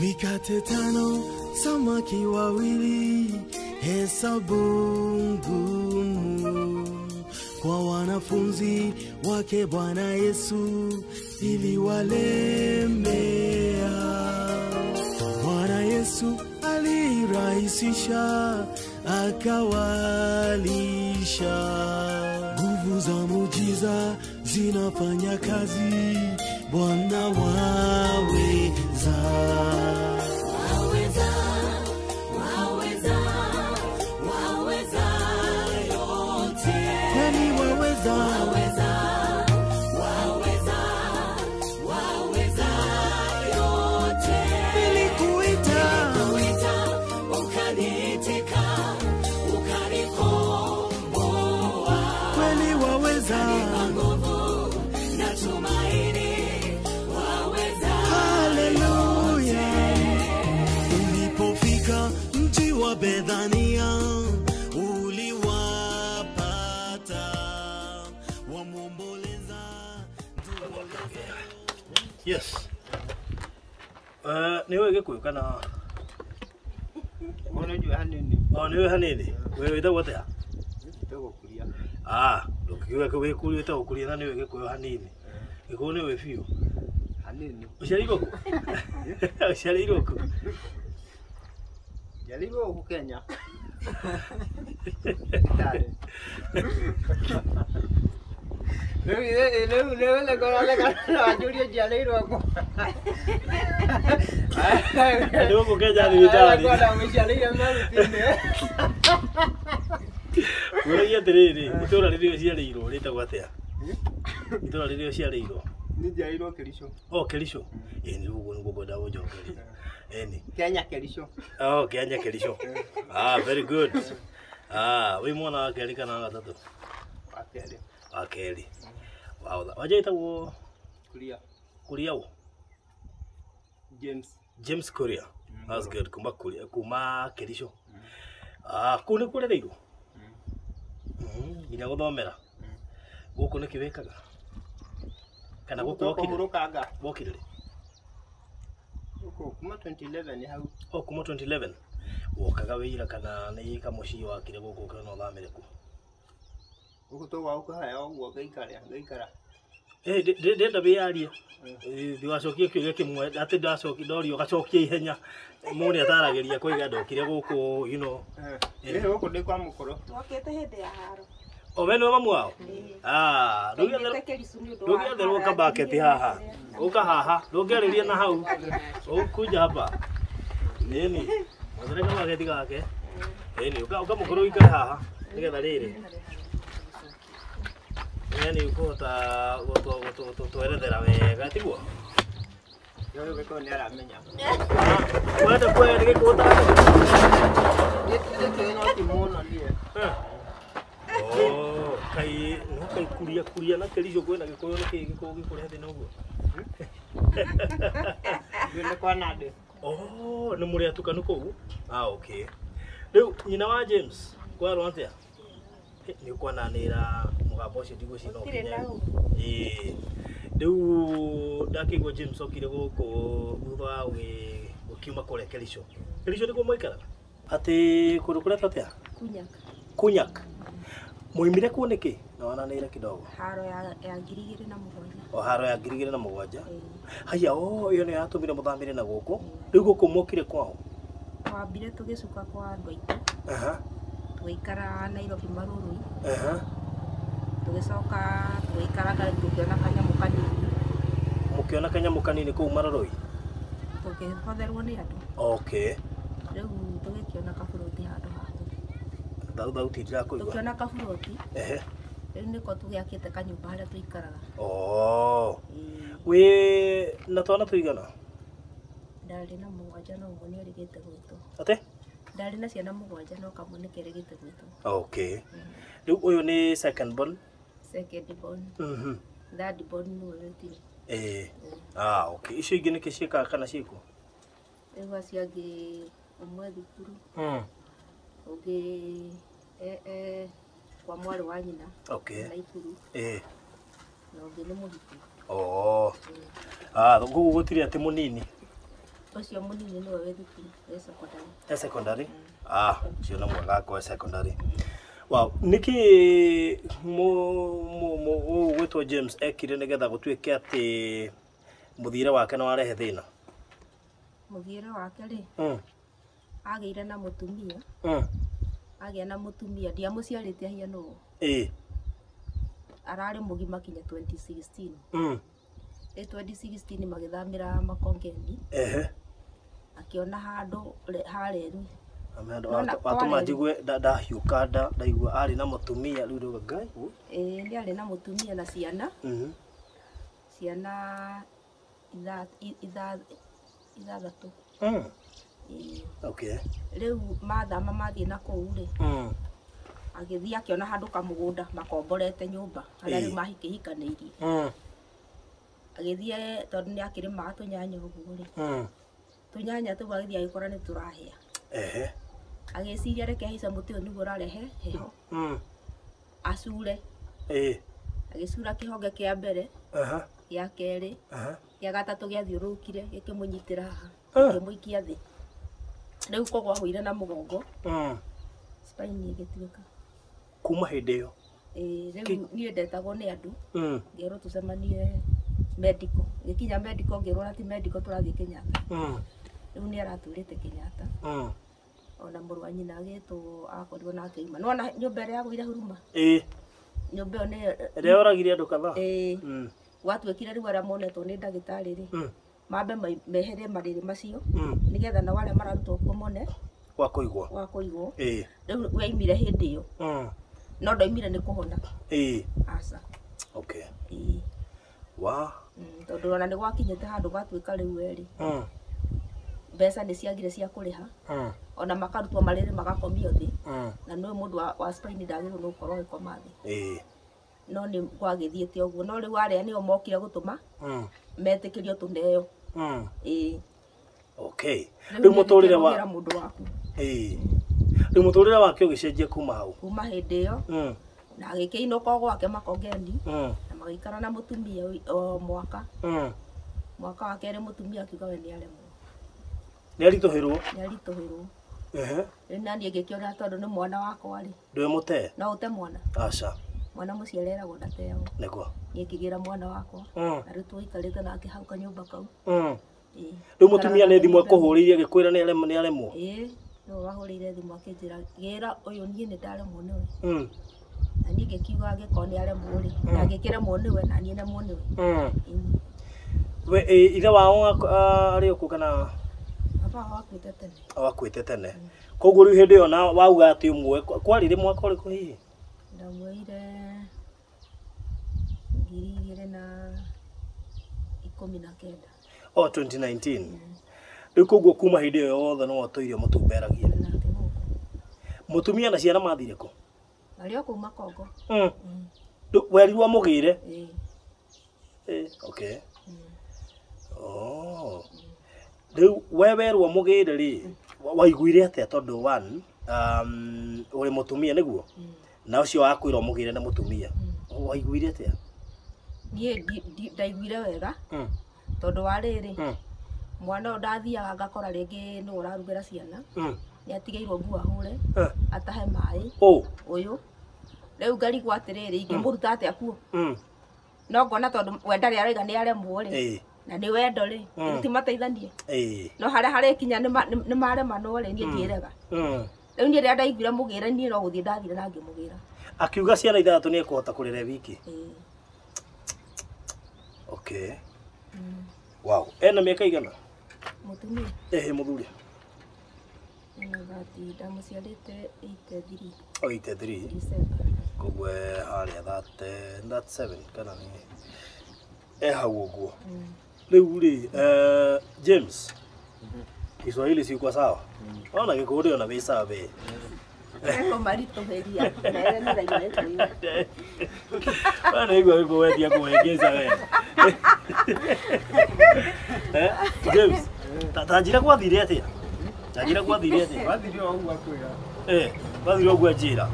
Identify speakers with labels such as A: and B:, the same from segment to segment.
A: Mikate tano, samaki wawili, hesabu ngumu kwa wanafunzi wake Bwana Yesu iliwalemea. Bwana Yesu alirahisisha, akawalisha. Nguvu za muujiza zinafanya kazi, Bwana waweza.
B: Waweza, waweza, waweza yote.
A: Kweli waweza,
B: Waweza, waweza, waweza yote.
A: Nilikuita,
B: Nilikuita, ukaniitika, ukanikomboa.
A: Kweli waweza,
B: Ukanipa nguvu na tumaini, waweza.
A: Haleluya. Ulipofika mji wa Bethania, uliwapata wamwomboleza.
C: Yes. Nĩ ũĩ Gĩkũyũ kana
D: Mbona njũĩ hanini.
C: O nĩ ũĩ hanini? Wĩ wĩtagwo atĩa?
D: Njĩtagwo Kuria.
C: Ah, ndũngiuga wĩ Kuria, wĩtagwo Kuria na nĩ ũĩ Gĩkũyũ hanini. Gĩkũyũ nĩ ũĩ biũ.
D: Hanini.
C: Ũciarĩirwo kũ? Ũciarĩirwo kũ?
D: Njiarĩirwo gũkũ Kenya. Thibitarĩ. Rĩu rĩu rĩu nĩngũroneka no anjũrie njiarĩirwo kũ.
C: Nĩ gũkũ Kenya thibitarĩ.
D: Ngona mũciarĩire Meruti-inĩ.
C: Ngũragia atĩrĩrĩ, itũũra rĩrĩa ũciarĩirwo rĩtagwo atĩa? Itũũra rĩrĩa ũciarĩirwo?
D: Niĩ njiarĩirwo Kericho.
C: Oh, Kericho. Ĩĩ nĩ ũguo nĩguo ngwenda gũnjokeria. Ĩni.
D: Kenya Kericho.
C: Oh, Kenya Kericho. Ah, very good. Ah, wĩ mwana wa kerĩ kana wa gatatũ?
D: Wa kerĩ.
C: Wa kerĩ. Wow, wanja wĩtagwo
D: Kuria.
C: Kuria ũ?
D: James.
C: James Kuria. That's good. Kuma Kuria, kuma Kericho. Ah, kũu nĩ kũrereirwo? Nginya gũthomera. Gũkũ nĩkĩ wĩkaga? Kana gũkũ wokire?
D: Kũhurũkanga.
C: Wokire rĩ?
D: Gũkũ kuma 2011 hau.
C: Oh, kuma 2011. Wokaga wĩira kana nĩ kamũciĩ wakire gũkũ kana ũthamĩre kuo?
D: Gũkũ tũgwa gũkũhaya ũguo ngaikara ngaikara.
C: Ndĩrenda wĩyarie. Ndigacokie kĩũria kĩmwe atĩ ndacokia ndorio ũgacokia ihenya. Mũndũ nĩataragĩria kũiga ndokire gũkũ, you know.
D: Ĩ gũkũ ndĩ kwa mũkũrũ.
E: Twokĩte hĩndĩ ya haro.
C: O we nĩwe mamu wao? Ah, ndũngĩetherwo kabaketi haha. Ũka haha, ndũngĩarĩria na hau. Ũkuja hapa. Nĩni. Mwethere kabaketi gake. Ĩni, ũka ũka mũkũrũ ũikare haha nĩgetha rĩrĩ. Nĩ ũkũhota gũtwerethera wega tiguo?
D: Rĩu Gĩkũyũ nĩ aramenya.
C: Wenda kuoya nĩ Gĩkũyũ ũtaramenya?
D: Gĩkũyũ no ti mũno niĩ.
C: Oh, kai no kai Kuria Kuria na Kericho kwĩna Gĩkũyũ nĩkĩ Gĩkũyũ gĩkũrehe thĩna ũguo?
D: Rĩu nĩ kwa Nandi.
C: Oh, nĩ mũrĩ atukanu kũu? Ah, okay. Rĩu nyina wa James kwerwo atĩa? Nĩ ũkwananĩra mũgambo ũcio ndigwĩciria no
E: Gũtirĩ
C: ũkinye.
E: na ũru.
C: Ĩĩ. Rĩu ndakĩigua James okire gũkũ thutha wa gũkiuma kũrĩa Kericho. Kericho nĩkuo mwaikaraga? Atĩ kũndũ kũretwo atĩa?
E: Kunyak.
C: Kunyak. Mwoimire kuo nĩkĩ? Na wananĩire kidogo.
E: Haro ya 2007.
C: O haro ya 2007.
E: Ĩĩ.
C: Haya, oh, ĩyo nĩyo yatũmire mũthamĩre na gũkũ. Rĩu gũkũ mwokire kwao?
E: Twambire tũgĩcuka kwa andũ aitũ.
C: Aha.
E: Tũgĩikara Nairobi Marurui.
C: Aha.
E: Tũgĩcoka tũgĩikara tũkĩona kanyamũ kanini.
C: Mũkĩona kanyamũ kanini kũu Marurui?
E: Tũkĩhotherwo nĩ andũ.
C: Okay.
E: Rĩu tũgĩkĩona kaburoti handũ ha
C: Thauti ndirakũigua.
E: Tũkĩona kaburoti.
C: Ehe.
E: Rĩu nĩko tũgĩakĩte kanyũmba harĩa tũikaraga.
C: Oh.
E: Ĩĩ.
C: Wĩ na twana tũigana?
E: Ndarĩ na mũgwanja no ũmwe nĩerĩgĩte gwĩtwo.
C: Atĩ?
E: Ndarĩ na ciana mũgwanja no kamwe nĩkerĩgĩte gwĩtwo.
C: Okay. Rĩu ũyũ nĩ second born?
E: Second born.
C: Mhm.
E: Third born nĩwe wĩtire.
C: Ĩĩ. Ah, okay. Icio ingĩ nĩkĩ ciĩkaga kana ciĩkũ?
E: Rĩu acio angĩ ũmwe thukuru. Ũngĩ kwa mwarĩ wa nyina.
C: Okay.
E: Naikuru.
C: Ĩĩ.
E: Na ũngĩ nĩ mũhiki.
C: Oh. Ah, koguo gũtirĩ atĩ mũnini.
E: Ũcio mũnini nĩwe wĩ thukuru wĩ secondary.
C: E secondary. Ah, ũcio nĩ mwega kwa secondary. Wow, nĩkĩ ũyũ gwĩtwo James ekire nĩgetha gũtuĩke atĩ mũthiĩre wake nĩ warehe thĩna?
E: Mũthiĩre wake rĩ, agĩire na mũtumia, agĩa na mũtumia ndiamũciarĩte ahiana ũũ. Ararĩ mũgima kinya 2016. Rĩ 2016 magĩthamĩra Makongeni. Akĩona handũ harerwi.
C: Watũma njigue ndahiũka ndaigua arĩ na mũtumia rĩu ndauga Ngai.
E: Ĩĩ nĩ arĩ na mũtumia na ciana. Ciana ithathatũ.
C: Okay.
E: Rĩu mathama mathiĩ na kũu rĩ, agĩthiĩ akĩona handũ kamũgũnda makomborete nyũmba harĩa rĩu mahikĩhikanĩirie. Agĩthiĩ tondũ nĩ akĩrĩmaga tũnyanya ũguo rĩ, tũnyanya tũu agĩthiĩ agĩkora nĩ tũrahĩa. Agĩciria reke haice mũtĩ ũyũ nĩguo ũrarehe heho. Acure. Agĩcura kĩhonge kĩa mbere, gĩa kerĩ, gĩa gatatũ gĩathiũrũrũkire gĩkĩmũnyitĩra haha, gĩkĩmũikia thĩ. Rĩu koguo ahũire na mũgongo, spine ĩgĩtuĩka.
C: Kuma hĩndĩ ĩyo?
E: Ĩĩ, rĩu niĩ ndetagwo nĩ andũ, ngĩrwo tũcemanie medical. Gĩkinya medical ngĩrwo na ti medical tũrathiĩ Kenyatta. Rĩu nĩ aratũrĩte Kenyatta. Ona mũrũ wa nyina agĩtwo akorirwo nake auma. Nĩwona nyũmba ĩrĩa yagũire Huruma? Nyũmba ĩyo nĩyo
C: Ĩrĩa yoragire andũ kadhaa?
E: Ĩĩ. Gwatuĩkire rĩu arĩa monetwo nĩ ndagĩtarĩ rĩ, mambe meherie marĩrĩ macio, nĩgetha nao arĩa mararutwo kuo mone
C: Gwa kũigwo.
E: Gwa kũigwo. Rĩu waimire hĩndĩ ĩyo. No ndoimire nĩ kũhona. Aca.
C: Okay.
E: Ĩĩ.
C: Wa.
E: Tondũ ona nĩ gwakinyĩte handũ gwatuĩka rĩu werĩ. Mbeca nĩ ciagire cia kũrĩha. Ona makarutwo marĩrĩ magakomio thĩ. Na nĩwe mũndũ wa spine ndagĩrĩirwo nĩ gũkorwo agĩkoma thĩ. No nĩ gwagĩthiĩte ũguo. No rĩu arĩa nĩo mokire gũtũma metĩkĩrio tũneo. Ĩĩ.
C: Okay. Rĩu mũtũrĩre wa
E: mũndũ waku.
C: Ĩĩ. Rĩu mũtũrĩre wake ũgĩcenjia kuma hau.
E: Kuma hĩndĩ ĩyo. Na agĩkĩinũka gwake Makongeni. Na magĩikara na mũtumia o mwaka. Mwaka wa kerĩ mũtumia akiuga we nĩ aremwo.
C: Nĩ aritũhĩrwo?
E: Nĩ aritũhĩrwo. Rĩu naniĩ ngĩkĩona tondũ nĩ mwana wakwa rĩ.
C: Ndũĩ mũtee?
E: No ũte mwana.
C: Aca.
E: Mwana mũciare eragwo ndateagwo.
C: Nĩguo.
E: Niĩ ngĩgĩra mwana wakwa. Na rĩu tũikarĩte nake hau kanyũmba kau.
C: Rĩu mũtumia nĩ thimũ ekũhũrĩire agĩkwĩra nĩ aremwo?
E: Ĩĩ, nĩwe wahũrĩire thimũ akĩnjĩra gĩra ũyũ niĩ nĩ ndaremwo nĩwe. Na niĩ ngĩkiuga angĩkorwo nĩ aremwo rĩ, na angĩkĩremwo nĩwe na niĩ nemwo nĩwe.
C: We ithe wao arĩ o kũ kana?
E: Baba wao akuĩte tene.
C: Akuĩte tene. Koguo rĩu hĩndĩ ĩyo na wauga atĩ ũmwe kwarĩ rĩ mwaka ũrĩkũ hihi?
E: Ndamuoire 2019.
C: Oh, 2019. Rĩu koguo kuma hĩndĩ ĩyo yothe no watũire mũtumberagia. Mũtumia na ciana mathire kũ?
E: Marĩ o kũu Makongo.
C: Werirwo amũgĩre?
E: Ĩĩ.
C: Okay. Oh. Rĩu we werwo mũgĩre rĩ, waiguire atĩa tondũ one, ũrĩ mũtumia nĩguo? Na ũcio wakwĩrwo mũgĩre nĩ mũtumia. Waiguire atĩa?
E: Niĩ ndaiguire wega. Tondũ wa rĩrĩ, mwana ũyũ ndathiaga ngakora rĩngĩ nĩwe ũrarugĩra ciana. Nĩ atigĩirwo nguo ahũre, atahe maĩ. Ũyũ. Rĩu ngarigwo atĩrĩrĩ, ingĩmũruta atĩa kuo? No ngona tondũ we ndarĩ arauga nĩ aremwo rĩ. Na nĩ wendo rĩ, timateithanie. No harĩa harĩkinya nĩ maremanwo rĩ, niĩ ndiĩrega. Rĩu niĩ rĩrĩa ndaiguire mũgĩre niĩ no gũthiĩ ndathire na ngĩmũgĩra.
C: Akiuga ciana ithathatũ nĩ ekũhota kũrera e wiki? Okay. Wow. Ena mĩaka igana?
E: Mũtumia.
C: Ĩhĩ mũthuri.
E: Ena 30, ndamũciarĩte 83.
C: Oh, 83.
E: December.
C: Koguo harĩa 37 kana nĩ hau ũguo. Rĩu rĩ, James. Kiswahili si uko sawa? Ona gĩkũyũ ndĩona wĩ sawa we.
E: Ekũmaritũhĩria. Na ĩrĩa nĩ raigua Gĩkũyũ.
C: We nĩigua gĩkũyũ wetia kũhĩngĩca we. James, ta njĩra gwathire atĩa? Ta njĩra gwathire atĩa?
D: Gwathire o ũguo akwĩra.
C: Gwathire ũguo anjĩra.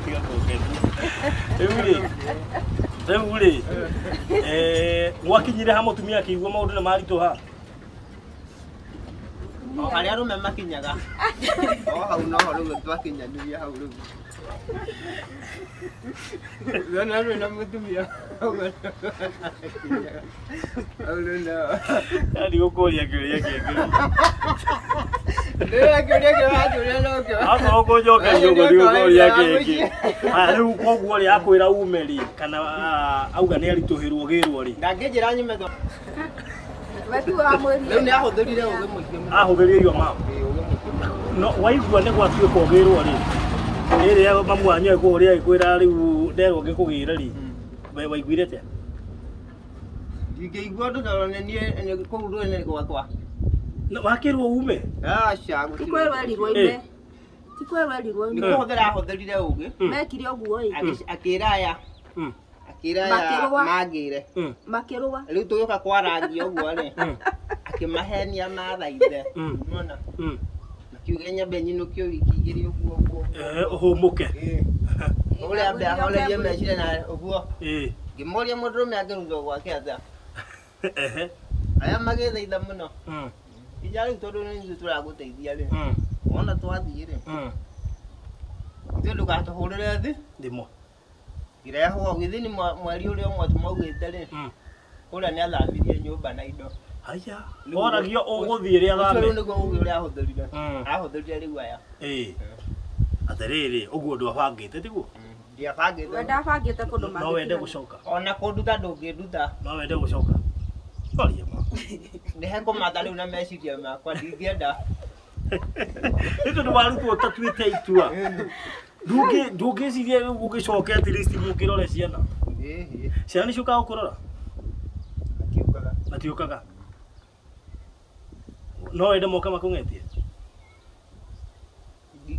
C: Tiga kũngenia. Rĩu rĩ, mwakinyire ha mũtumia akĩigua maũndũ nĩ maritũha?
D: O harĩa arũme makinyaga. O hau noho rĩu twakinyanĩria hau rĩu. Wena rĩ na mũtumia. Hau rĩu no.
C: Ndigũkũria kĩũria kĩngĩ.
D: Ndĩrĩa kĩũria kĩrĩa wanjũria no kĩo.
C: Akorwo kũnjokeria ũguo ndigũkũria kĩngĩ. Haya rĩu koguo rĩ akwĩra ume rĩ kana auga nĩ aritũhĩrwo gĩrwo rĩ.
D: Ndangĩnjĩra nyume tondũ
E: Rĩu
D: nĩ ahũthĩrire ũgĩ mũingĩ mũno.
C: Ahũthĩrire irio mama.
D: Ĩĩ ũgĩ mũingĩ mũno.
C: No waigua nĩ gwatuĩka ũgĩrwo rĩ. Rĩrĩa mamu wanyu agĩkũhũrĩra agĩkwĩra rĩu nderwo ngĩkũgĩre rĩ. We waiguire atĩa?
D: Ndingĩigua ũndũ tondũ nĩ niĩ kũu rũĩ gwakwa.
C: Wakĩrwo ume?
D: Aca
E: Ti kwĩrwo erirwo ime. Ti kwĩrwo erirwo
D: Nĩ
E: ime.
D: kũhũthĩra ahũthĩrire ũgĩ.
E: Mekire ũguo ĩ.
D: Akĩra aya. Akĩra aya mangĩre.
E: Makĩrũa.
D: Rĩu tũgĩũka kwarangia ũguo rĩ. Akĩmahenia mathaithe. Nĩwona? Makiuga nyambe nyinũkio wiki igĩrĩ ũguo ũguo.
C: Ũhũmũke.
D: Ũrĩa ambe ahorerie meciria na ũguo. Ngĩmoria mũndũrũme angĩrutwo gwake atĩa. Aya magĩthaitha mũno. Nginya rĩu tondũ nĩ ithuĩ tũragũteithia rĩ. Wona twathiĩ rĩ. Ithuĩ ndũgatũhũrĩre thĩ.
C: Thimũ.
D: Ngĩrehwo githĩ nĩ mweri ũrĩa ũmwe maugĩte rĩ. Kũrĩa nĩ athamirie nyũmba na indo.
C: Haya. Oragio ũgũthiĩ rĩ athame.
D: Ũcio rĩu nĩguo ũgĩ ũrĩa ahũthĩrire. Ahũthĩrire rĩu aya.
C: Atĩrĩrĩ ũguo ndwabangĩte tiguo?
D: Ndiabangĩte.
E: We ndabangĩte kũndũ mangĩtigana.
C: No wende gũcoka.
D: Ona kũnduta ndũngĩnduta.
C: No wende gũcoka. Oria ma.
D: Nĩ hekũmatha rĩu na meciria makwa ndingĩenda.
C: Nĩ tondũ warutwo ũtatuĩte itua. Ndũngĩciria rĩu ũgĩcoke at least mũkĩrore ciana. Ciana nĩ ciũkaga gũkũrora?
D: Matiũkaga.
C: Matiũkaga. No wende moka makũng'etie?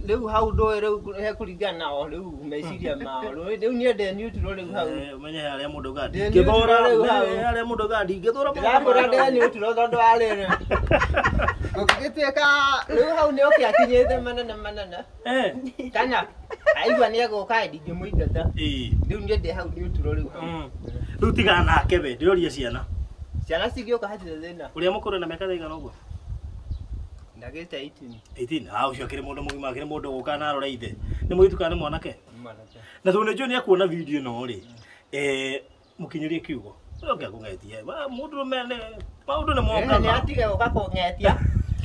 D: Rĩu hau ndũĩ rĩu hekũringana nao rĩu meciria mao. Rĩu niĩ ndĩ neutral rĩu hau.
C: Ũmenye harĩa mũndũ augaga ndingĩthũra. Harĩa mũndũ augaga ndingĩthũra.
D: Ndĩramwĩra ndĩ neutral tondũ wa rĩrĩ. Gũgĩtuĩka rĩu hau nĩ oke akinyĩte manene manene. Kana aigua nĩ egũka ndingĩmũingata. Rĩu niĩ ndĩ hau neutral rĩu hau.
C: Rĩu tigana nake we ndĩroria ciana.
D: Ciana cingĩũka hatirĩ thĩna.
C: Ũrĩa mũkũrũ na mĩaka ĩigana ũguo?
D: Ndagĩte 18.
C: 18. Ah, ũcio akĩrĩ mũndũ mũgima akĩrĩ mũndũ gũka na arore ithe. Nĩ mũirĩtu kana nĩ mwanake?
D: Mwanake.
C: Na tondũ nĩnjũĩ nĩekuona video ĩno rĩ, mũkinyĩrie kiugo. Ũke akũng'etie. Mũndũrũme nĩ maũndũ nĩ mokaga.
D: Nĩ atige gũka kũng'etia.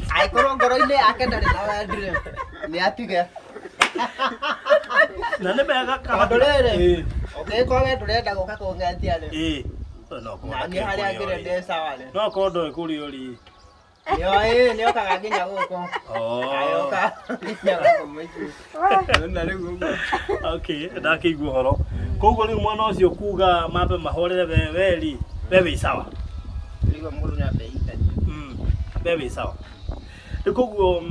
D: Angĩkorwo ngoro-inĩ yake ndarĩ na wendi rĩ, nĩ atige.
C: Na nĩ mega
D: tondũ rĩrĩ, ũngĩkorwo we ndũrenda gũka kũng'etia rĩ.
C: No
D: Na niĩ harĩa ngĩrĩ ndĩ sawa rĩ.
C: No korwo ndoĩ kũrĩa ũrĩ.
D: Nĩoĩ, nĩokaga nginya gũkũ. Ayoka nginya gũkũ mũciĩ. Na rĩu ũguo.
C: Okay, ndakĩigua ũhoro. Koguo rĩu mwana ũcio kuga mambe mahorere we rĩ, we wĩ sawa.
D: Rĩu mũndũ nĩ ambe ehinganie.
C: We wĩ sawa. Rĩu koguo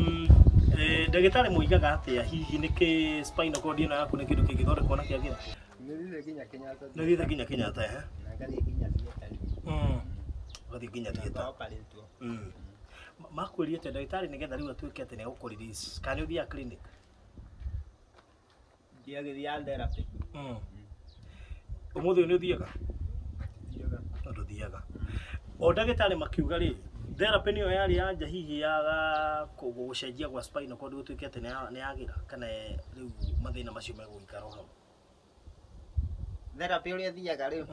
C: ndagĩtarĩ moigaga atĩa hihi nĩkĩ spinal cord ĩno yaku nĩ kĩndũ kĩngĩthondekwo na kĩagĩra?
D: Nĩ thiĩte nginya Kenyatta.
C: Nĩ thiĩte nginya Kenyatta eh?
D: Na ngathiĩ nginya theatre.
C: Ũgathiĩ nginya theatre.
D: Operate.
C: Makwĩrire atĩa ndagĩtarĩ nĩgetha rĩu atuĩke atĩ nĩ egũkũ-release kana nĩ ũthiaga clinic?
D: Ndiagĩthiaga therapy.
C: Ũmũthĩ ũyũ nĩ ũthiaga?
D: Thiaga.
C: No ndũthiaga. O ndagĩtarĩ makiuga rĩ, therapy nĩyo yarĩ anja hihi ya gũcenjia gwa spinal cord gũtuĩke atĩ nĩ yagĩra kana rĩu mathĩna macio megũikara o hau?
D: Therapy ũrĩa thiaga rĩ,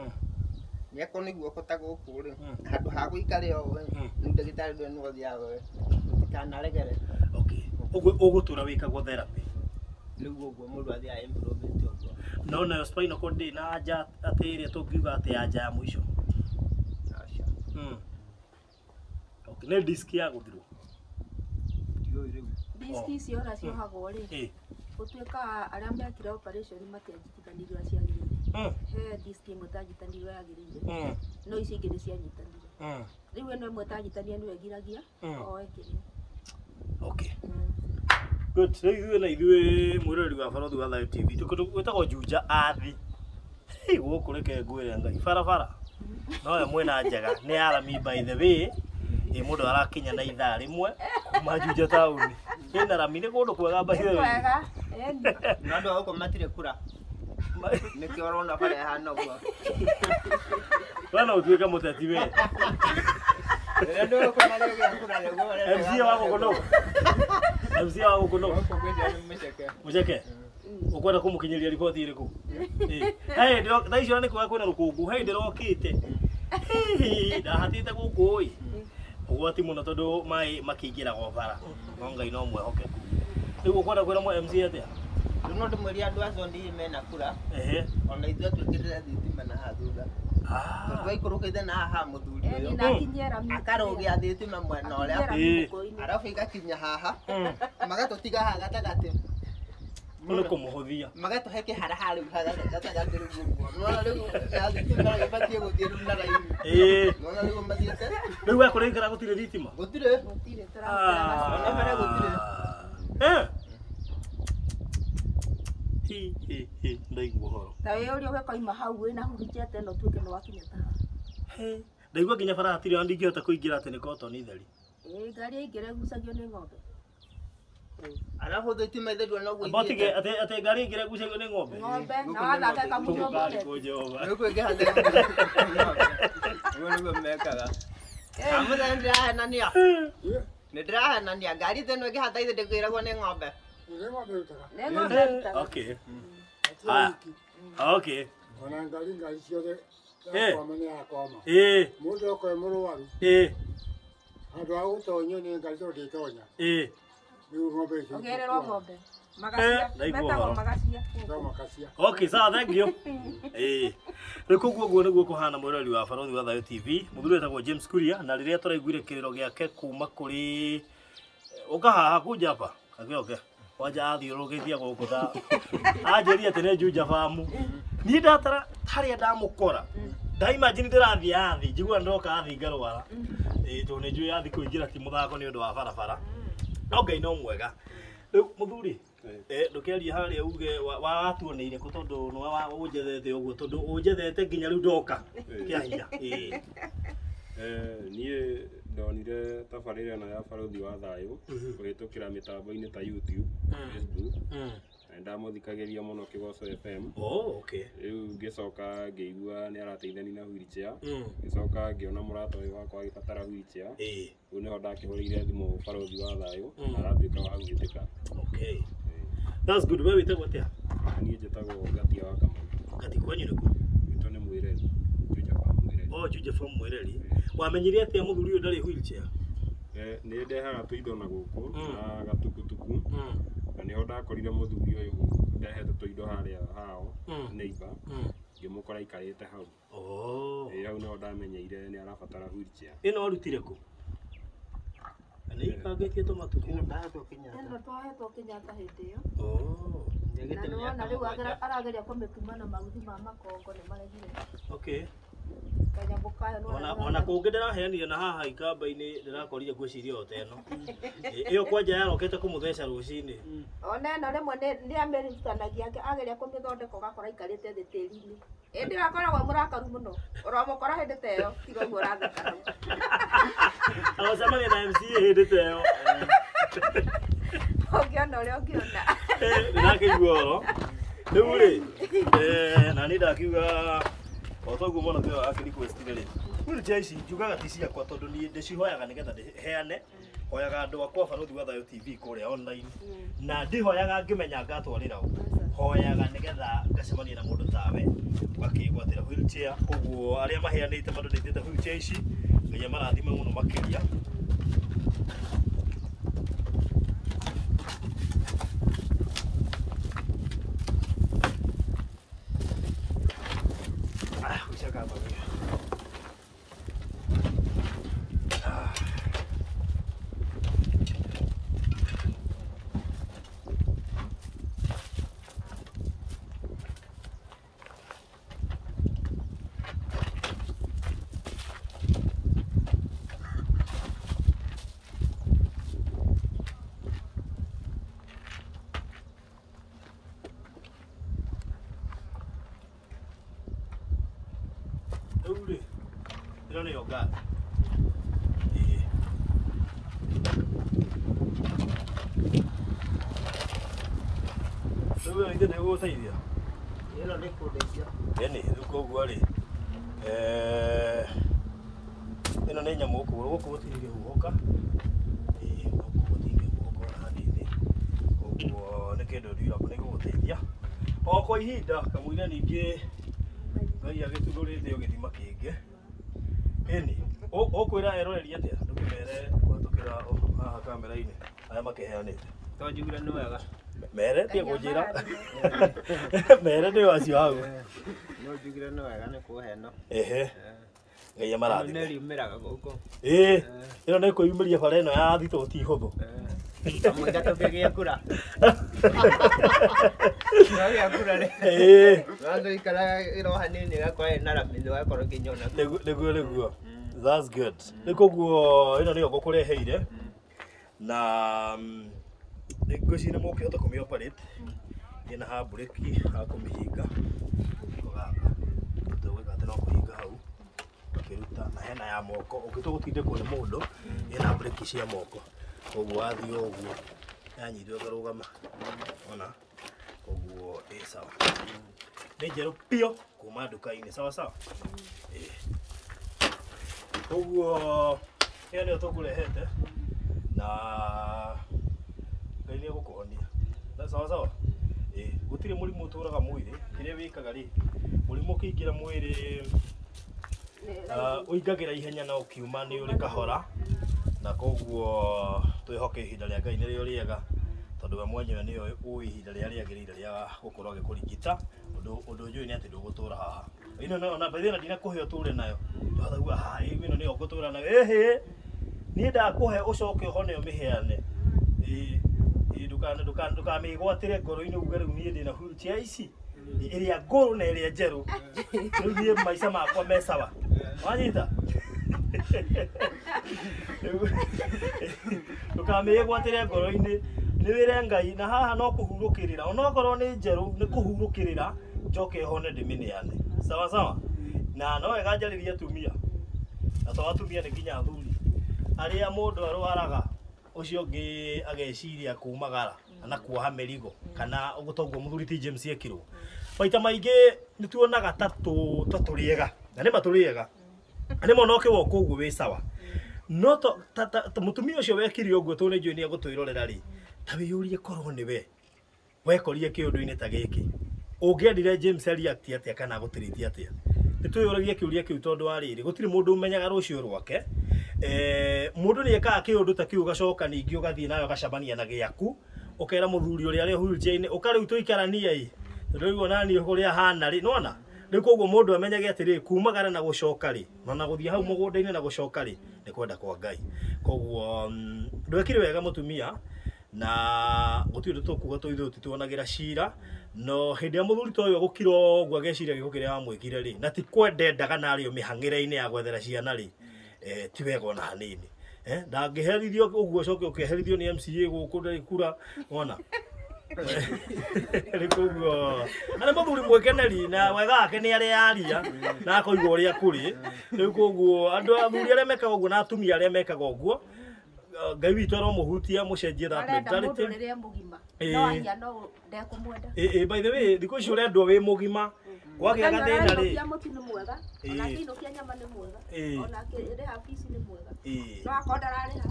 D: nĩakorwo nĩ guoko ta gũkũ rĩ, handũ ha gũikare o rĩ, rĩu ndagĩtarĩ ndũĩ nĩwe ũthiaga we, ũtikanaregere.
C: Okay. Ũguo ũgũtũra wĩkagwo therapy?
D: Rĩu ũguo mũndũ athiaga improvement ũguo.
C: No nayo spinal cord ndĩrĩ na anja atĩ ĩrĩa tũngiuga atĩ anja ya mũico?
D: Aca.
C: Okay, nĩ disk ya gũthirwo?
D: Ndiũĩ rĩu.
E: Disk icio ũrĩa ciohagwo rĩ, gũtuĩkaga arĩa mekire operation matianjitithanirio ũrĩa ciagĩrĩire. He disk ĩmwe ĩtanyitanĩirio yagĩrĩire, no icio ingĩ nĩ cianyitanire. Rĩu ĩno ĩmwe ĩtanyitanire nĩyo ĩgiragia oe kĩrĩa.
C: Okay. Good. Rĩu ithuĩ na ithuĩ mwĩroreri wa Barothi wa Thayo TV gwĩtagwo Juja Athi. Hei gũkũ reke ngwĩre Ngai barabara noyo mwĩna njega nĩ arami by the way. Ĩ mũndũ arakinya na ithaa rĩmwe kuma Juja taũni. Ĩna rami nĩ kũndũ kwega by the way.
E: Kwega. Ĩni.
D: Na andũ a gũkũ matirĩ kura. Nĩkĩo ũrona bara ĩhana ũguo.
C: We no ũtuĩke mũteti we. MC wa gũkũ nũ? MC wa gũkũ nũ? Mũceke. Ũkwenda kũmũkinyĩria riboti ĩrĩkũ? Hey, thaa icio nĩ kuga kwĩna rũkũngũ. Hey, ndĩrokĩte. Ndahatĩte gũkũ ĩ. Ũgwati mũno tondũ maĩ makĩingĩraga o bara. No Ngai no mwehokeku. Rĩu ũkwenda kwĩra mũ MC atĩa?
D: Rĩu no ndĩmwĩre andũ acio ndii mena kura.
C: Ehe.
D: Ona ithuĩ twĩkĩrĩre thitima na haha thutha. Tondũ aikũrũkĩte na haha mũthuri ũyũ. Akarũgĩa thitima mwena ũrĩa. Arabu igakinya haha. Magatũtiga haha gatagatĩ.
C: Nĩ kũmũhũthia.
D: Magatũhe kĩhara haha rĩu gatagatĩ rĩu ũguo. Nĩwona rĩu ya thitima ĩbatiĩ gũthiĩ rĩu na raini. Nĩwona rĩu mathiĩte.
C: Rĩu we kũrĩa gũtirĩ thitima?
D: Gũtirĩ.
E: Gũtirĩ, tũrahũthĩra
D: Ona bara gũtirĩ.
C: Hi hi hi ndaigua ũhoro.
E: Ta wĩ ũrĩa ũgĩkoima hau wĩna hurunjete ĩno ũtuĩke nĩ wakinya ta haha.
C: Ndaigua nginya bara hatirĩ ona ndingĩhota kũingĩra atĩ nĩ kotoni theri.
E: Ĩĩ ngari yaingĩra ĩgucagio nĩ ng'ombe.
D: Arabu thitima itheri ona ũguo
C: ithiĩte. Atĩ ngari yaingĩra ĩgucagio nĩ ng'ombe.
E: Ng'ombe na wathaka ĩkamunywo bonnet.
D: Rĩu ĩngĩhanda ũguo nĩguo mekaga. Kamũthenya nĩndĩrahenania. Nĩndĩrahenania ngari ta ĩno ĩngĩhanda ithe ndĩkwĩragwo nĩ ng'ombe.
E: Nĩ ng'ombe ĩrutaga.
C: Okay. Haya. Okay.
F: Ona ngari ngari ciothe yakwama nĩ yakwama. Mũndũ okorwo e mũrwaru. Handũ ha gũtonyio nĩ ngari tondũ ndĩtonya. Rĩu ng'ombe icio.
E: Ũgererwo ng'ombe. Magacia. Metagwo magacia.
F: Magacia.
C: Okay, sawa, thank you. Rĩu koguo ũguo nĩguo kũhana mwĩroreri wa Barũthi wa Thayũ TV. Mũthuri wetagwo James Kuria na rĩrĩa tũraiguire kĩrĩro gĩake kuma kũrĩ ũka haha kunja hapa. Agĩoke. Wanja athiũrũrũkĩtie gũkũ ta anjĩrie atĩ nĩ Juja Farm. Niĩ ndatara harĩa ndamũkora. Nda imagine ndĩrathiĩ athi, njigua ndoka athi ngarwara. Tondũ nĩ njũĩ athi kũingĩra ti mũthako nĩ ũndũ wa barabara. No Ngai no mwega. Rĩu mũthuri, ndũkĩarie harĩa uge watuoneire kũ tondũ nĩwe ũnjethete ũguo tondũ ũnjethete nginya rĩu ndoka kĩa hinya.
G: Niĩ ndonire tabarĩra ĩno ya Barũthi wa Thayũ kũhĩtũkĩra mĩtambo-inĩ ta YouTube, Facebook, na nĩndamũthikagĩria mũno Kĩgoco FM.
C: Oh, okay.
G: Rĩu ngĩcoka ngĩigua nĩ arateithania na wheelchair, ngĩcoka ngĩona mũrata ũyũ wakwa agĩbatara wheelchair. Rĩu nĩho ndakĩhũrĩire thimũ Barũthi wa Thayũ na aratuĩka wa gwĩtĩka.
C: Okay. That's good. Wewe wĩtagwo atĩa?
G: Niĩ njĩtagwo Ngatia wa Kamau.
C: Ngati kwanyu nĩ kũ?
G: Gwitũ nĩ Mwĩreri. Juja Farm Mwĩreri.
C: Oh, Juja Farm Mwĩreri. Wamenyire atĩa mũthuri ũyũ ndarĩ wheelchair?
G: Nĩ ndehaga tũindo na gũkũ na gatukutuku na nĩho ndakorire mũthuri ũyũ ndehete tũindo harĩa hao neighbor ngĩmũkora aikarĩte hau.
C: Oh.
G: Hau nĩho ndamenyeire nĩ arabatara wheelchair.
C: Ĩno warutire kũ? Nĩ ikangĩtie tũmatukũ.
E: Ĩno twahetwo Kenyatta hĩndĩ ĩyo.
C: Oh.
E: Na nĩwona rĩu arageria kũmĩtuma na maguthi ma makongo nĩ maregire.
C: Okay.
E: Kanyamũ kayo nĩwona.
C: Ona kũngĩ ndĩraheanire na haha ikamba-inĩ ndĩrakorire ngwĩciria o ta ĩno. Ĩyo kwanja yarokete kũmũtheca rũcinĩ.
E: Ona ĩno rĩmwe nĩ amĩrutanagia ageria kũmĩthondeka ũgakora aikarĩte thĩ tĩri-inĩ. Ĩndĩ ĩyo akoragwo e mũrakaru mũno. Ũramũkora hĩndĩ ta ĩyo tiga ũguo ũratheka hau.
C: Agacemania na MCA hĩndĩ ta ĩyo.
E: Ũngĩona ũrĩa ũngĩona.
C: Ndĩrakĩigua ũhoro. Rĩu rĩ, na niĩ ndakiuga o toguo mwanake ũyũ akĩ-request rĩ, wheelchair ici njugaga ti ciakwa tondũ niĩ ndĩcihoyaga nĩgetha ndĩheane. Hoyaga andũ akwa Barũthi wa Thayũ TV kũrĩa online na ndihoyaga ngĩmenya ngatwarĩra ũ. Hoyaga nĩgetha ngacemania na mũndũ tawe ũgakĩgwatĩra wheelchair. Koguo arĩa maheanĩte mandonĩtĩte wheelchair ici Ngai amarathime mũno makĩria. Ĩno nĩyo ngari. Rĩu ĩyo ithe ndĩgũgũteithia?
D: Ĩno nĩ kũndeithia.
C: Ĩni, rĩu koguo rĩ, Ĩno nĩ nyamũ ũkũgũrũ gũkũ gũtingĩhuhũka. Ĩĩ gũkũ gũtingĩhuhũka ona hanini. Koguo nĩ kĩndũ durable nĩ gũgũteithia. O kwa ihinda kamũira ningĩ Ngai agĩtuthũrĩte o gĩthima kĩngĩ. Ĩni, ũkwĩra eroreri atĩa? Ndũkĩmere kũhetũkĩra haha kamera-inĩ arĩa makĩheanĩte.
D: To njugire nĩ wega.
C: Mere tie kũnjĩra. Mere nĩo acio hau.
D: No njugire nĩ wega nĩ kũhe no.
C: Ehe. Ngai amarathime.
D: Nĩ riumĩraga gũkũ.
C: Ĩĩ, ĩno nĩ kwĩyumĩria bara ĩno ya thitũ ti hũthũ.
D: Kamũira tũkĩgĩa kura. Twagĩa kura rĩ.
C: Ĩĩ.
D: Watũikara ĩro hanini ĩgakorwo ĩna rami ũgakorwo ũkĩnyona.
C: Nĩguo nĩguo. That's good. Nĩ koguo ĩno nĩyo ngũkũreheire. Na ngwĩciria nĩ mũkĩhota kũmĩ operate. Ĩna ha breki ha kũmĩhinga. Ko gaka. Tũgwĩka atĩ no kũhinga hau. Ũkĩruta na hena ya moko. Ũngĩtua gũtindĩkwo nĩ mũndũ, ĩna breki cia moko. Koguo wathiĩ ũguo yanyitwo ĩkarũgama. Ona koguo ĩ sawa. Nĩ njerũ biũ kuma nduka-inĩ sawa sawa. Ĩĩ. Koguo ĩyo nĩyo tũkũrehete na Ngai nĩ egũkũhonia. Sawa sawa. Ĩĩ, gũtirĩ mũrimũ ũtũraga mwĩrĩ, kĩrĩa wĩkaga rĩ, mũrimũ ũkĩingĩra mwĩrĩ ũingagĩra ihenya na ũkiuma nĩ ũrĩ kahora, na koguo twĩhoke ihinda rĩa Ngai nĩrĩo rĩega, tondũ we mwenyewe nĩwe ũĩ ihinda rĩrĩa rĩagĩrĩire rĩa gũkorwo agĩkũrigita. Ũndũ njũĩ nĩ atĩ ndũgũtũra haha. Ĩno no na by the way ndinakũhe ũtũre nayo. Ndũgatha ha ĩno nĩyo ngũtũra nayo. Ĩhĩ, niĩ ndakũhe ũcoke ũhone ũmĩheane. Ĩĩ, ndũkamĩgwatĩre ngoro-inĩ uge rĩu niĩ ndĩna wheelchair ici ĩrĩa ngũrũ na ĩrĩa njerũ. Rĩu niĩ maica makwa me sawa. Wanyita? Ndũkamĩgwatĩre ngoro-inĩ nĩ wĩre Ngai na haha no kũhurũkĩrĩra onokorwo nĩ njerũ nĩ kũhurũkĩrĩra njoke hone ndĩmĩneane. Sawa sawa. Na no wega njarĩrie atumia. Na to atumia nĩ nginya athuri. Arĩa mũndũ arwaraga ũcio ũngĩ ageciria kumagara kana kuoha mĩrigo kana ũguo toguo mũthuri ti James ekirwo. Maita maingĩ nĩ tuonaga ta tũrĩega na nĩ ma tũrĩega. Na nĩ mona ũkĩwoka ũguo wĩ sawa. No ta mũtumia ũcio wekire ũguo tondũ nĩ njũĩ nĩ egũtwĩrorera rĩ, ta wĩyũrie korwo nĩ we wekorire kĩũndũ-inĩ ta gĩkĩ, ũngĩendire James react atĩa kana agũtĩrĩtie atĩa? Nĩ twĩyũragie kĩũria kĩu tondũ wa rĩrĩ, gũtirĩ mũndũ ũmenyaga rũciũ rwake. Mũndũ nĩ ekaga kĩũndũ ta kĩu ũgacoka ningĩ ũgathiĩ nawe ũgacemania na gĩaku, ũkera mũthuri ũrĩa arĩ wheelchair-inĩ, ũka rĩu tũikaranie ĩ, tondũ rĩu ona niĩ ũrĩa hana rĩ, nĩwona? Rĩu koguo mũndũ amenyage atĩrĩrĩ, kumagara na gũcoka rĩ, ona gũthiĩ hau mũgũnda-inĩ na gũcoka rĩ, nĩ kwenda kwa Ngai. Koguo ndwekire wega mũtumia, na gũtirĩ ũndũ tũkuga tũ ithuĩ tũtionagĩra cira, no hĩndĩ ĩrĩa mũthuri ta ũyũ egũkira ũguo ageciria gĩko kĩrĩa wamwĩkire rĩ, na ti kwenda endaga na arĩ o mĩhang'ĩre-inĩ ya gwethera ciana rĩ, ti wega ona hanini. Ndangĩherithio ũguo ũcoke ũkĩherithio nĩ MCA gũkũ ndarĩ kura, wona? Rĩu koguo na nĩ mũthuri mwĩkeneri na wega wake nĩ arearia na akoiga ũrĩa kũrĩ. Rĩu koguo andũ athuri arĩa mekaga ũguo na atumia arĩa mekaga ũguo, Ngai witũ aromũhutia mũcenjie that mentality.
E: Arenda mũndũ rĩrĩa mũgima. No ahiana ndekũmwenda.
C: Ĩ by the way, thikũ ici ũrendwo wĩ mũgima. Kwagĩa gathĩna rĩ.
E: Ona mũtu nĩ mwega, ona akĩinũkia nyama nĩ mwega, ona akĩrĩha fees nĩ mwega. No akorwo ndararĩha,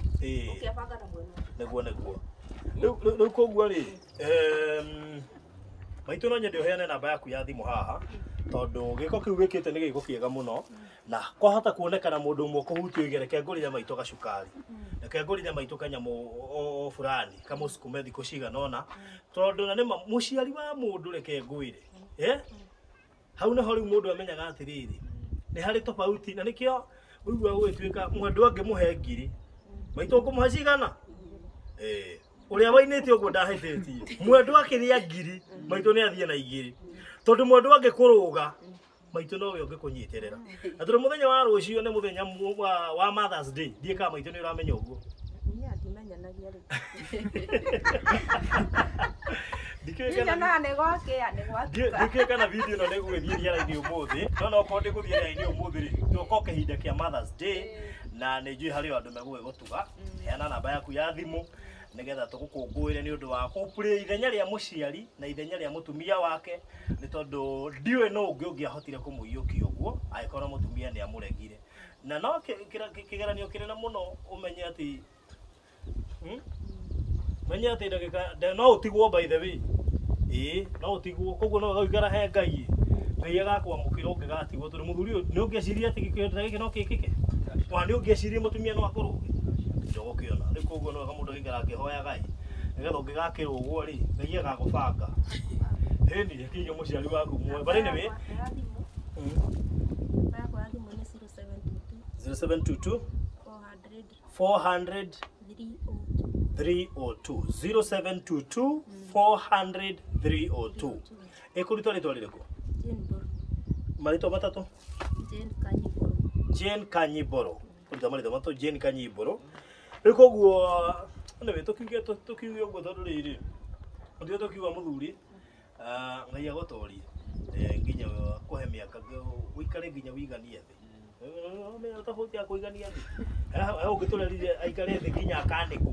E: ũkebanga na mwena.
C: Nĩguo nĩguo. Rĩu koguo rĩ, maitũ no nyende ũheane namba yaku ya thimũ haha, tondũ gĩko kĩu wĩkĩte nĩ gĩko kĩega mũno, na kwahota kuonekana mũndũ ũmwe ũkũhutio ige reke ngũrĩre maitũ gacukari, reke ngũrĩre maitũ kanyamũ o fulani kamũsukume thikũ cigana ũna, tondũ na nĩma mũciari wa mũndũ reke ngwĩre, hau nĩho rĩu mũndũ amenyaga atĩrĩrĩ, nĩ harĩ tofauti, na nĩkĩo ũiguaga gũgĩtuĩka mwendwa angĩmũhe ngiri, maitũ ũkũmũhe cigana? Ũrĩa wainĩte ũguo ndahĩtĩtie, mwendwa akĩrĩa ngiri, maitũ nĩ athiĩ na igĩrĩ, tondũ mwendwa angĩkũrũga, maitũ nowe ũngĩkũnyitĩrĩra. Na tondũ mũthenya wa rũciũ nĩ mũthenya wa Mother's Day, ndiĩ kana maitũ nĩ ũramenya ũguo.
E: Niĩ ndimenyanagia rĩu.
C: Ndikĩũĩ kana video ĩno nĩ ĩgũgĩthiĩ rĩera-inĩ ũmũthĩ, no no okorwo ndĩgũthiĩ rĩera-inĩ ũmũthĩ rĩ, tũgoka kĩhinda kĩa Mother's Day, na nĩ njũĩ harĩ o andũ megũgĩgũtuga. Heana namba yaku ya thimũ nĩgetha tũgũkũngũĩre nĩ ũndũ wa kũplay ithenya rĩa mũciari na ithenya rĩa mũtumia wake, nĩ tondũ ndiũĩ nũ ũngĩ ũngĩahotire kũmũiyũkia ũguo angĩkorwo mũtumia nĩ amũregire. Na no kĩgeranio kĩnene mũno ũmenye atĩ menye atĩ ndagĩka no ũtigwo by the way. Ĩĩ no ũtigwo koguo no ũgaikara he Ngai. Ngai agakwamũkĩra ũngĩgatigwo tondũ mũthuri ũyũ nĩ ũngĩeciria atĩ gĩkĩo ta gĩkĩ no kĩkĩke. Wa nĩ ũngĩeciria mũtumia no akũrũge. Ndũgũkĩona. Rĩu koguo no wega mũndũ agaikara akĩhoyaga ĩ. Nĩgetha ũngĩgakĩrũgwo rĩ Ngai agakũbanga. Ĩni kinya mũciari waku muoyo. But anyway, 0722 400 302 0722 400 302. Ĩkũrutwo rĩtwa rĩrĩkũ? Marĩtwa matatũ? Jane Kanyiboro. Kũruta marĩtwa matatũ Jane Kanyiboro. Rĩu koguo anyway tũkiuge ũguo tondũ rĩrĩ ndio tũkiuga mũthuri Ngai agũtorie nginya kũhe mĩaka ũikare nginya wĩiganie thĩ. Tofauti ya kũigania thĩ. He ũngĩtũrerire aikare thĩ nginya akanĩkwo.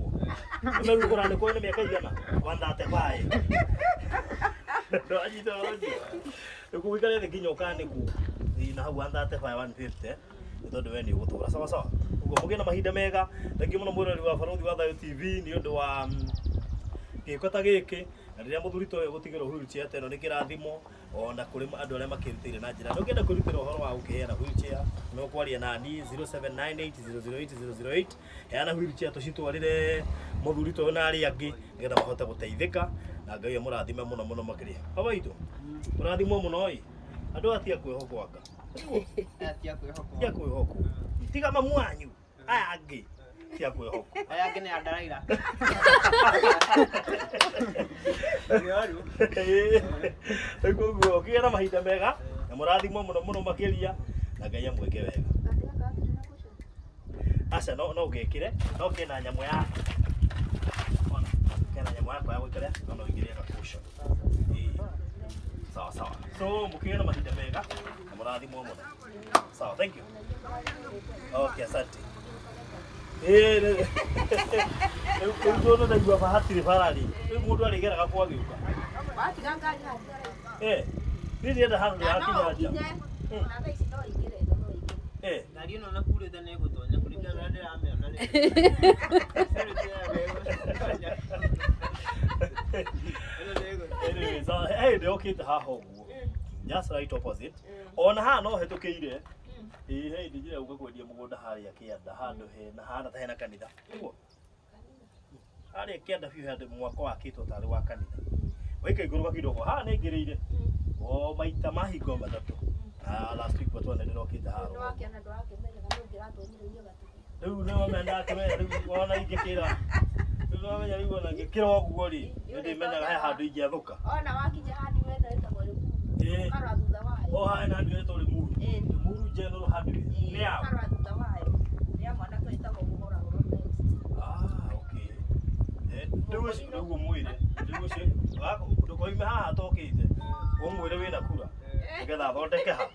C: Ũmeru ũranĩkwo nĩ mĩaka igana 135. Ndwanyita ũcio. Rĩu ũikare thĩ nginya ũkanĩkwo na hau 135 150 nĩ tondũ we nĩ ũgũtũra sawa sawa. Ũguo mũgĩe na mahinda mega. Thengiũ mũno mwĩroreri wa Barũthi wa Thayũ TV nĩ ũndũ wa gĩko ta gĩkĩ na rĩrĩa mũthuri ta ũyũ gũtigĩrwo wheelchair ta ĩno nĩ kĩrathimo ona kũrĩ andũ arĩa makĩrutĩire na njĩra. Ũngĩenda kwĩrutĩra ũhoro wa gũkĩheana wheelchair no kwaria nani 0798008008 heana wheelchair tũcitwarĩre mũthuri ta ũyũ na arĩa angĩ nĩgetha mahote gũteithĩka na Ngai amũrathime mũno mũno makĩria. Baba witũ ũrathimwo mũno ĩ andũ atia kwĩhokwo anga tia kwĩhokwo tiga mamu wanyu aya angĩ tia kwĩhokwo
D: aya angĩ nĩ andaraira.
C: Rĩu koguo kĩgĩe na mahinda mega na mũrathimwo mũno mũno makĩria na Ngai amwĩke wega. Aca no ũgĩkĩre no kĩna nyamũ ya ona kĩna nyamũ yakwa ya gũikara no ũingĩrie gacushion. Sawa sawa. So mũkĩgĩe na mahinda mega na mũrathimwo mũno. Sawa, thank you. Okay, asante. Rĩu tondũ ndaigua hatirĩ bara-rĩ, rĩu mũndũ arĩgeraga kwa agĩũka. Niĩ ndĩrenda handũ ndĩrakinya nja.
D: Ngari ĩno na kurĩte nĩ ĩgũtonya kũringana na ũrĩa ndĩramĩona rĩ.
C: Anyway, so hey, ndĩokĩte haha ũguo. Just right opposite. Ona haha no hetũkĩire. Ĩĩ hey ndĩnjĩra gũka kwendia mũgũnda harĩa kĩanda handũ hena hana ta hena kanitha. Ũguo. Harĩa kĩanda biũ handũ mwako wakĩtwo tarĩ wa kanitha. Waika igũrũ gakidogo haha nĩ ngĩrĩire. O maita mahingo matatũ. Last week watwana ndĩrokĩte haha. Rĩu nĩ wamenya akĩmenya rĩu ona ingĩkĩra. Rĩu nĩwamenya rĩu ona ngĩkĩra ũguo rĩ nĩ ndĩmenyaga he handũ ingĩathũka.
E: Ona wakinya handũ wetha ĩtagwo Rĩmuru. Ũkarora thutha wayo.
C: O haha hena handũ hetagwo Rĩmuru. Rĩmuru General Hardware. Nĩ yao.
E: Ũkarora thutha wayo. Nĩ ya mwanake wĩtagwo Mũhũra Hũra.
C: Ah, okay. Rĩu ũcio rĩu ũmwĩre. Rĩu ũcio ndũkoime haha atokĩte. Ũmwĩre wĩna kura. Nĩgetha athondeke ha.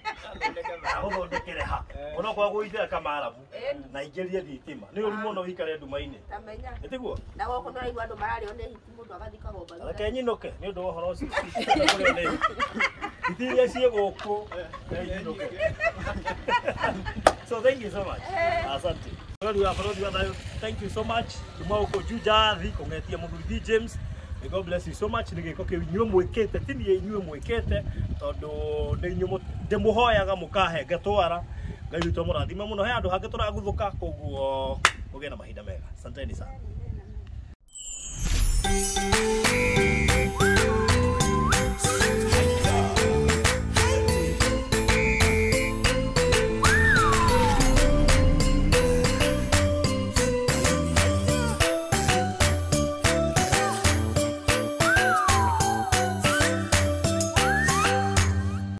C: Agũthondekere ha. Onokorwo agũitĩra kamarabu na aingĩrie thitima. Nĩ ũru mũno ũikare nduma-inĩ.
E: Tamenya.
C: Nĩ tiguo?
E: Na gũkũ nĩũraigua andũ mararĩo nĩ hiti mũndũ agathika gomba.
C: Reke nyinũke nĩ ũndũ wa ũhoro ũcio. Kũrĩo nĩ hiti. Hiti iria ciĩ gũkũ nyinũke. So thank you so much. Asante. Barũthi wa Thayũ, thank you so much. Kuma gũkũ Juja thi kũng'etia mũthuri James. May God bless you so much. Nĩ gĩko kĩu inyuĩ mwĩkĩte ti niĩ inyuĩ mwĩkĩte tondũ nĩ inyuĩ ndĩmũhoyaga mũkahe ngatwara. Ngai witũ amũrathime mũno. He handũ hangĩ tũraguthũka koguo mũgĩe na mahinda mega. Asanteni sana.